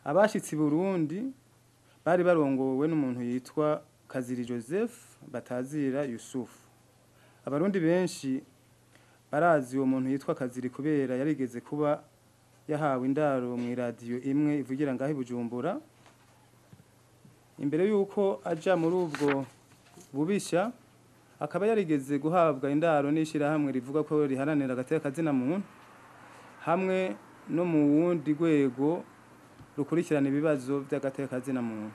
Abashitsi i Burundi bari barongowe n'umuntu yitwa Kaziri Joseph batazira Yusufu. Abarundi benshi barazi uwo muntu yitwa Kaziri kubera yarigeze kuba yahawe indaro mu iradiyo imwe ivugira ngaho i Bujumbura. Imbere yuko aja muri ubwo bubisha, akaba yarigeze guhabwa indaro n'ishirahamwe rivuga ko riharanira agateka kazina muntu hamwe no mu wundi rwego rukurikirana ibibazo by'agateka kazina muntu.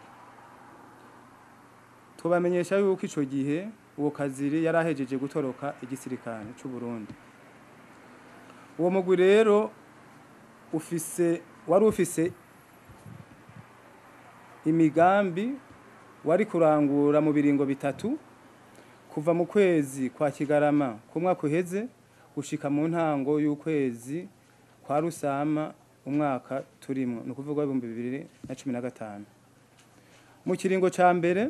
Tubamenyesha yuko ico gihe uwo Kaziri yari ahejeje gutoroka igisirikare c'u Burundi. Uwo mugwi rero ufise wari ufise imigambi wari kurangura mu biringo bitatu, kuva mu kwezi kwa Kigarama k'umwaka uheze gushika mu ntango y'ukwezi kwa Rusama umwaka turimwo, ni ukuvuga 2015. Mu kiringo ca mbere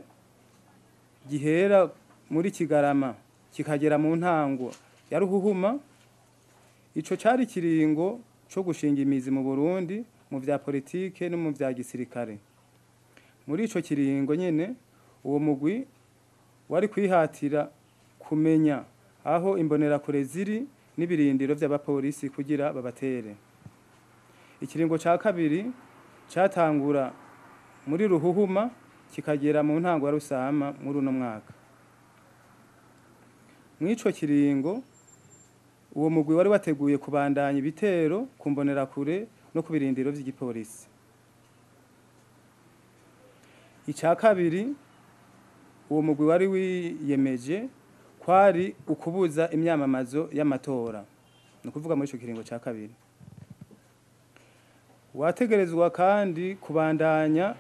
gihera muri Kigarama kikagera mu ntango ya Ruhuhuma, ico cari ikiringo co gushinga imizi mu Burundi mu vya politike no mu vya gisirikare. Muri ico kiringo nyene uwo mugwi wari kwihatira kumenya aho imbonerakure ziri n'ibirindiro vy'abapolisi kugira babatere. Ikiringo ca kabiri catangura muri Ruhuhuma kikagera mu ntango ya Rusama muri uno mwaka. Mw'ico kiringo uwo mugwi wari wateguye kubandanya ibitero ku mbonerakure no ku birindiro vy'igipolisi. Ica kabiri uwo mugwi wari wiyemeje kwari ukubuza imyamamazo y'amatora, ni ukuvuga muri ico kiringo ca kabiri. Wategerezwa kandi kubandanya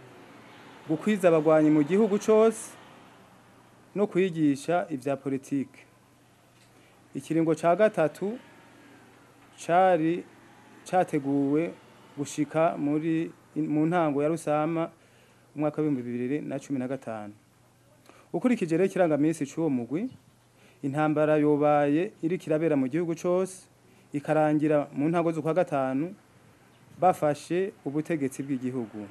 gukwiza abagwanyi mu gihugu cose no kwigisha ivya politike. Ikiringo ca gatatu cari categuwe gushika muri mu ntango ya Rusama umwaka w'2015. Ukurikije rero ikirangamisi c'uwo mugwi, intambara yobaye iriko irabera mu gihugu cose ikarangira mu ntango z'ukwa gatanu bafashe ubutegetsi bw'igihugu.